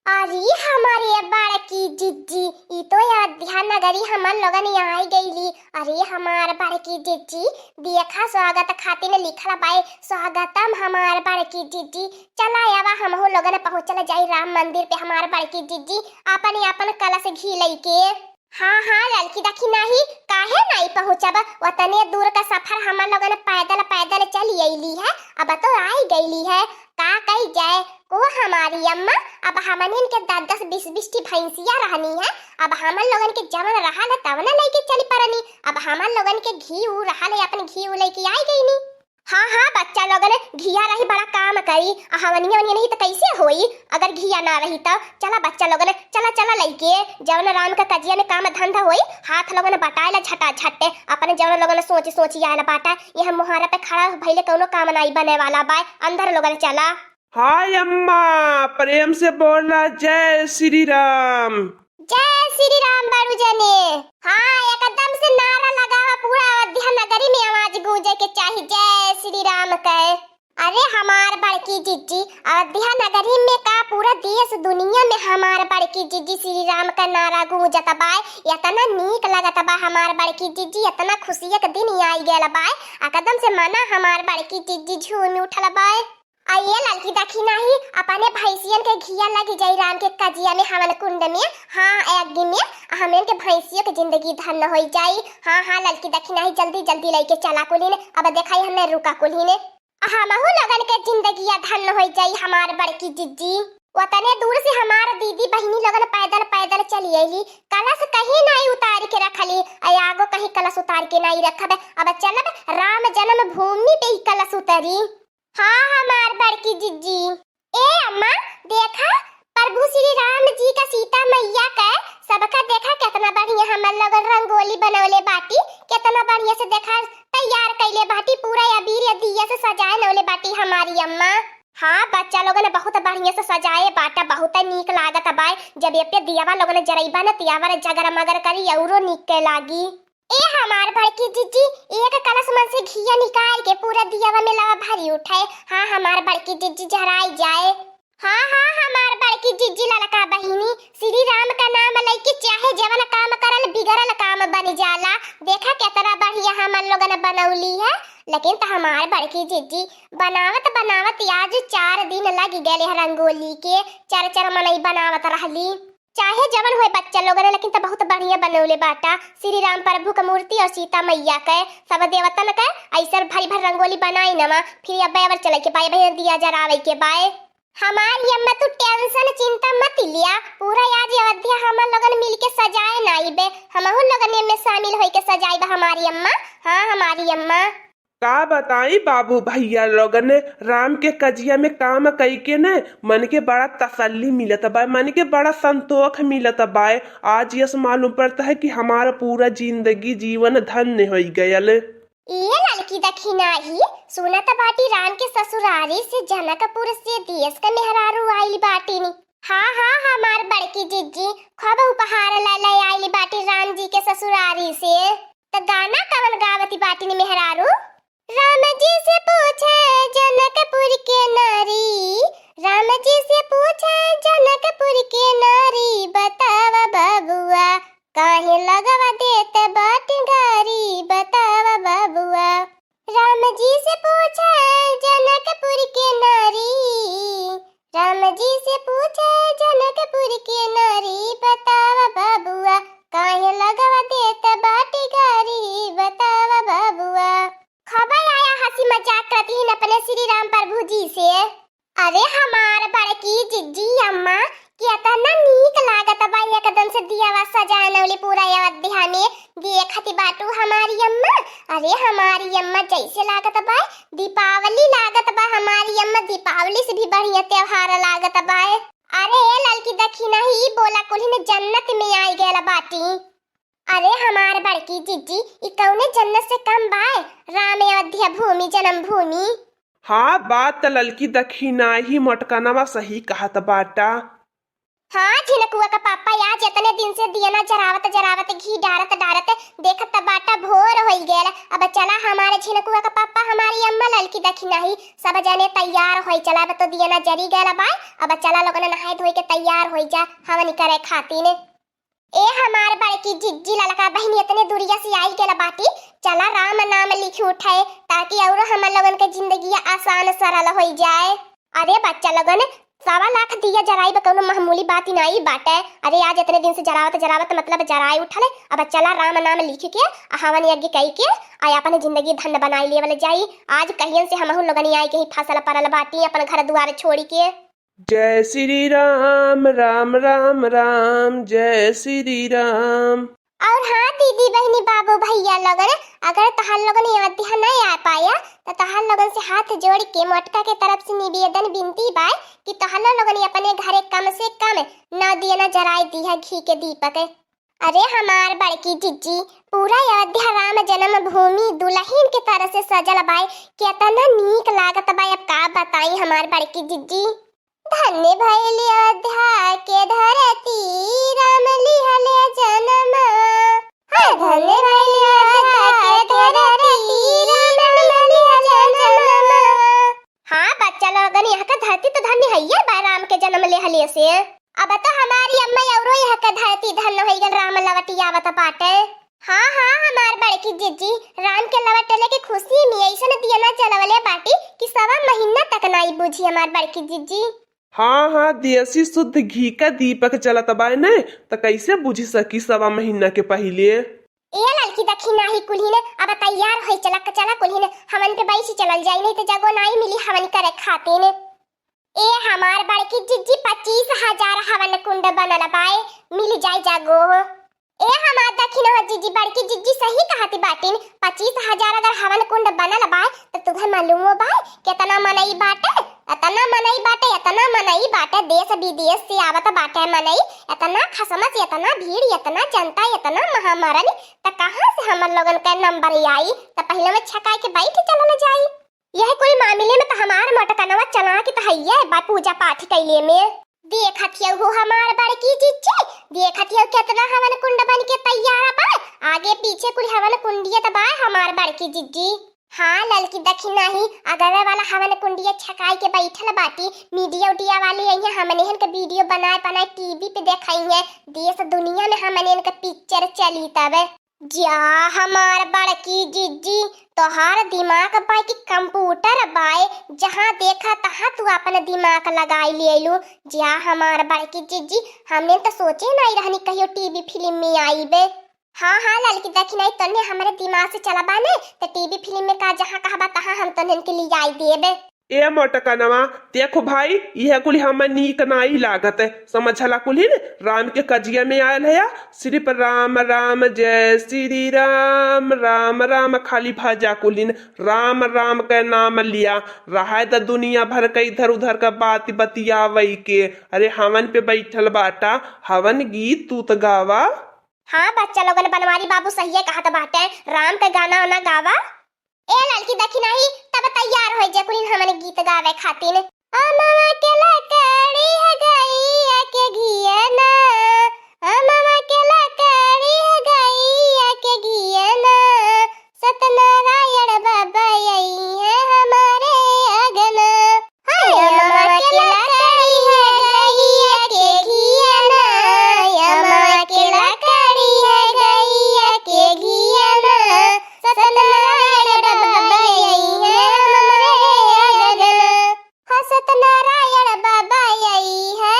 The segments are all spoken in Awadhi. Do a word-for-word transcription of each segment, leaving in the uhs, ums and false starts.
अरे हमारे बड़की जिज्जी, ई तो अयोध्या नगरी हमन लोगन आई गईली। अरे हमार बड़की जिज्जी, देखा स्वागत खातिर लिखल बाए, स्वागतम हमार बड़की जिज्जी। चला आवा हमहू लोगन पहुँचल जाई राम मंदिर पे हमार बड़की जिज्जी, आपन आपन कलश घी लइके। हाँ हाँ ललकी दखिनाही, काहे नाई पहुँचब? ओतने दूर का सफर हमन लोगन पैदल पैदल चली अइली है, अब तो आई गईली है। का कही जाए, को हमारी अम्मा, अब हमनिन के दस दस बीस बीस ठी भैंसिया रहनी है, अब हमन लोगन के जवन रहल है तवन लइके चली परनी। अब हमन लोगन के घी ऊ रहल है, अपन घी ऊ लइके आई गईनी। हाँ हाँ बच्चा लोगन, घिया रही बड़ा काम करी, आ हमनिया वनिया नहीं तो कैसे होई अगर घिया ना रही तो। चला बच्चा लोगन, चला चला लइके, जवन राम का कजिया में काम धंधा होई, हाथ लोगन बटाए ला झटा झट्टे। अपने जवन लोगन सोच सोच आयल बाटा, यह मुहारा पे खड़ा भइले कौनो काम नाई बने वाला बाय। अंदर लोगन चला। हाय अम्मा, प्रेम से बोला, जय श्री राम। जय श्री राम बड़ू जने। हाँ, एकदम से नारा लगावा, पूरा अयोध्या नगरी में आवाज गूंजे के चाही, जय श्री राम के। अरे हमार बड़की जिज्जी, अयोध्या नगरी में का पूरा देश दुनिया में हमार बड़की जिज्जी श्री राम का नारा गूंजत बाय। इतना नीक लगत बा हमार बड़की जिज्जी, इतना खुशिया के दिन आई गयल बाय। एकदम से मना हमार बड़की जिज्जी झूम उठल बाय। आ ये ललकी दखिनाही, अपने भैंसियन के घिया लग जाई राम के कजिया में, हवन कुंड में, हाँ, अग्नि में, आ हमन के भैंसियों के जिंदगी धन्य होई जाई। हाँ हाँ ललकी दखिनाही, जल्दी जल्दी लइके चला कुलिन, अब देखाई हमें रुका कुलिन। आ हमहू लोगन के जिंदगिया धन्य होई जाई हमार बड़की जिज्जी। ओतने दूर से हमार दीदी बहिनी लोगन पैदल पैदल चली अइली, कलश कहीं नाई उतार के रखली, आ आगो कहीं कलश उतार के नाई रखब। अब चलब राम जन्म भूमि पे ही कलश उतरी। हाँ हमार बड़की जिज्जी। ए अम्मा, देखा प्रभु श्री राम जी का, सीता मैया का, सबका देखा कितना बढ़िया हमन लोगन रंगोली बनवले बाटी, कितना बढ़िया से देखा तैयार कइले बाटी, पूरा अबीर या दिया से सजाए नवले बाटी हमारी अम्मा। हाँ बच्चा लोगन बहुत बढ़िया से सजाए बाटा, बहुत नीक लागत बाय। जब ये पे दियावा लोगन जरइबा न तियावा रे जगर मगर करी औरो नीक के लागी। ए हमार बड़की जिज्जी, एक कलश मन से घिया निकाल के पूरा दियावा में लावा भरी उठाए। हाँ हमार बड़की जिज्जी जराई जाए। हाँ हाँ हमार बड़की जिज्जी ललका बहिनी, श्री राम का नाम लइके चाहे जवन काम करल बिगड़ल काम बन जाला। देखा कितना बढ़िया हमन लोगन बनौली है। लेकिन त हमार बड़की जिज्जी बनावत बनावत आज चार दिन लग गए रंगोली के, चार चार मनई बनावत रहली। चाहे जवन होए बच्चा लोगन, लेकिन त बहुत बढ़िया बनौले बाटा। श्री राम प्रभु क मूर्ति और सीता मैया के, सब देवतन के ऐसन भरी भर रंगोली बनाई नमा। फिर अब अबर चले के बाय, बहन दिया जरावे के बाय। हमारी अम्मा तू tension चिंता मत लिया, पूरा आज अयोध्या हमन लोगन मिल के सजाए नाई बे, हमहू लोगन एमे शामिल होई के सजाई बे हमारी अम्मा। हाँ हमारी अम्मा। का बताई बाबू भैया लोगन, राम के कजिया में काम कई के न मन के बड़ा तसल्ली मिलत बा, मन के बड़ा संतोष मिलत बा। आज यस मालूम पड़ता है कि हमारा पूरा जिंदगी जीवन धन्य होई गयल। ए ललकी दखिनाही, सुनत बाटी राम के ससुरारी से जनकपुर से देश के मेहरारू आइल बाटिन। हाँ हाँ हमार बड़की जिज्जी, खूब उपहार लै लै आइल बाटी राम जी के ससुरारी से। त गाना कवन गावती बाटिन मेहरारू? राम जी से पूछे जनकपुर के नारी, राम जी से पूछे जनकपुर के नारी, बतावा बबुआ काहे लगवा देत बाटी गारी, बतावा बबुआ। राम जी से पूछे जनकपुर के नारी, राम जी से पूछे जनकपुर के नारी, बतावा बबुआ काहे लगवा देत बाटी गारी, बतावा बबुआ। खबर आया हंसी मजाक करती हैं अपने श्री राम प्रभु जी से। अरे हमार बड़की जिज्जी अम्मा, केतना नीक लागत बा एकदम से दियावा सजाए नवली पूरा अयोध्या में। देखत बाटू हमारी अम्मा, अरे हमारी अम्मा जैसे लागत बा दीपावली लागत बा हमारी अम्मा, दीपावली से भी बढ़िया त्योहार लागत बा। अरे ए ललकी दखिनाही, ई बोला कुल्हिन जन्नत में आई गयल बाटी। अरे हमार बड़की जिज्जी, ई कौने जन्नत से कम बाय? राम अयोध्या भूमि जन्मभूमि। हाँ, बात त ललकी दखिनाही मोटकनवा सही कहत बाटा। हाँ, झिनकुआ का पापा, आज एतने दिन से दियना जरावत जरावत, घी डारत डारत, देखत त बाटा भोर होई गयल। अब चला हमारे झिनकुआ का पापा, हमारी अम्मा ललकी दखिनाही, सब जने तैयार होई चला। अब तो दियना जरी गयल बाय, अब चला लोगन नहाए धोई के तैयार होई जा हवन करे खातिर। ए हमार बड़की जिज्जी, ललका बहिनी एतने दुरिया से आई गयल बाटी, चला राम नाम लिख उठाए, ताकि औरो हमर लोगन के जिंदगी आसान सरल होई जाए। अरे बच्चा लोगन, सवा लाख दिया जराइब कौनो मामूली बात ही नाई बाटे। अरे आज एतने दिन से जरावत जरावत मतलब जराए उठल, अब चला राम नाम लिख के आ हवन यज्ञ कई के आ अपन जिंदगी धन्य बनाई लेवल जाई। आज कहियन से हमहू लोगन आए के ही फसल परल बाटी अपन घर दुआर छोड़ी के। जय श्री राम, राम राम राम, जय श्री राम। और हाँ दीदी, बहिनी, बाबू, भैया लोगन, अगर तोहार लोगन अयोध्या नहीं आ पाया तो तोहार लोगन से हाथ जोड़ के मोटका के तरफ से निवेदन विनती बाय कि तोहार लोगन अपने घरे कम से कम नौ दियना जराए दिया घी के दीपक। अरे हमार बड़की जिज्जी, पूरा अयोध्या राम जन्मभूमि दुल्हन के तरह से सजल बाय, केतना नीक लागत बाय। अब का बताई हमार बड़की जिज्जी। धन्य भइल अयोध्या के धरती, राम लिहले जन्म। हाँ, धन्य भइल अयोध्या के धरती, राम लिहले जन्म। हाँ बच्चा लोगन, यहाँ का धरती तो धन्य हइये बा राम के जन्म लेहले से। अब तो हमारी अम्मा औरो यहाँ का धरती धन्य होइ गल, राम लवटी आवत बाटे। हाँ, हाँ, हमार बड़की जिज्जी, राम के लवटले के खुशी में ऐसन दियना जलवले बाटी कि सवा महीना तक नाई बूझी हमार बड़की जिज्जी। हाँ, हाँ, देसी शुद्ध घी का दीपक जलत बाय ने, त कैसे बूझी सकी सवा महीना के पहिले? ए ललकी दखिनाही कुल्हिन, अब तैयार होई चला, चला कुल्हिन, हवन पे बैठी चलल जाई, नहीं तो जगो नाई मिली हवन करे खातिर। ए हमार बड़की जिज्जी, पच्चीस हजार हवन कुंड बनल बाय, मिल जाई जगो। ए हमार दखिनहा जिज्जी, बड़की जिज्जी सही कहती बाटिन, पच्चीस हजार अगर हवन कुंड बनल बाय, त तुहे मालूमो बाय, केतना मनई बाटे, एतना मनई बाटे, एतना मनई बाटे, देश विदेश से आवत बाटे मनई, एतना खसमस, एतना भीड़, एतना जनता, एतना महामरन, त कहाँ से हमर लोगन के नंबर आई? त पहिले में छकाई के बैठ चलल जाई। यह कुल मामले में त हमार मोटकनवा चलाक त हइये बा पूजा पाठ कइले में। देखत हऊ हमार बड़की जिज्जी, देखत हऊ केतना हवन कुंड बन के तैयार बा, आगे पीछे कुल हवन कुंडियत बा हमार बड़की जिज्जी। हाँ ललकी दखिनाही, अगर वाला हवन कुंडिया छकाई के बैठल बाटी, मीडिया उडिया वाली अइहे, हमनेहन के वीडियो बनाए बनाए टीवी पे देखाइहे, देश दुनिया में हमनेहन के पिक्चर चली तब। जा हमार बड़की जिज्जी, तोहार दिमाग बाय कि कंप्यूटर बाय, जहाँ देखा तहाँ तू आपन दिमाग लगाई लेलू। जा हमार बड़की जिज्जी, हमने त सोचे नाई रहनी कहियो टीवी फिल्म में आईबे। हाँ, हाँ, ललकी दखिनाही, तन्ने हमरे दिमाग से चलबा ने, त टीवी फिल्म में का जहाँ कहबा तहाँ हम तन्हन के लियाई देबे। ए मोटकनवा, देखो भाई, इहे कुल हमें नीक नाई लागत है, समझला कुलिन? राम के कजिया में आयल है, सिर्फ राम राम जय श्री राम, राम राम खाली भजा कुलिन, राम राम के नाम लिया, रहे द दुनिया भर के इधर उधर का बात बतियावई के। अरे हवन पे बैठल बाटा, हवन गीत तू त गावा। हाँ बच्चा लोगन, बनवारी बाबू सहिए कहत बाटे, राम के गाना वाना गावा। ए ललकी दखिनाही, तब तैयार होइ जे कुलिन हमन गीत गावे खातिर। अमवा के लकड़ी है गैया के घियना, अमवा के लकड़ी है गैया के घियना, सत्यनारायण बाबा आई है हमारे अगना। हाय अमवा के लकड़ी है गैया के घियना, अमवा के लकड़ी है गैया के घियना, सत्यनारायण बाबा आई है हमारे अगना। हाँ, सत्यनारायण बाबा आई है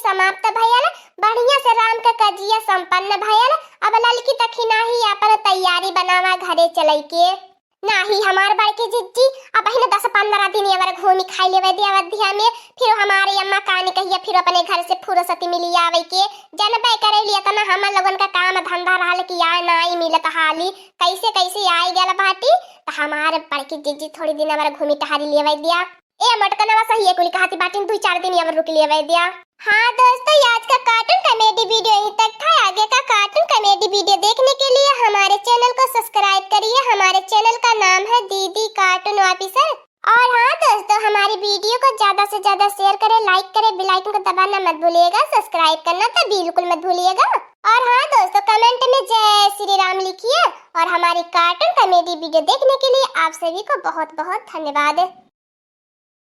समाप्त भयल, बढ़िया से राम का कजिया संपन्न भयल। अब ललकी तखिना ही अपन तैयारी बनावा घरे चलै के। नाही हमार बड़की जिज्जी, अबहिन दस पन्द्रह दिन अवर घूमी खाई लेवे दे अवधिया में, फिर हमारे अम्मा कानी कहिया फिर अपने घर से फुर्सती मिली आवे के। जनबे करेली, एतना हमन लोगन का काम धंधा रहल कि आए नाई मिलत हाली, कैसे कैसे आई गल बाटी। त हमार बड़की जिज्जी थोड़ी दिन अवर घूमी टहरी लेवे दिया। ए मोटकनवा सही है, कुल कहती बाटिन, दुई चार दिन अवर रुक लेवे दिया। हाँ दोस्तों, ये आज का कार्टून कॉमेडी वीडियो यहीं तक था। आगे का कार्टून कॉमेडी वीडियो देखने के लिए हमारे चैनल को सब्सक्राइब करिए। हमारे चैनल का नाम है दीदी कार्टून ऑफिसर। और हाँ दोस्तों, हमारी वीडियो को ज्यादा से ज्यादा शेयर करें, लाइक करें, बेल आइकन को दबाना मत भूलिएगा, सब्सक्राइब करना तो बिल्कुल मत भूलिएगा। और हाँ दोस्तों, कमेंट में जय श्री राम लिखिए। और हमारी कार्टून कॉमेडी वीडियो देखने के लिए आप सभी को बहुत बहुत धन्यवाद।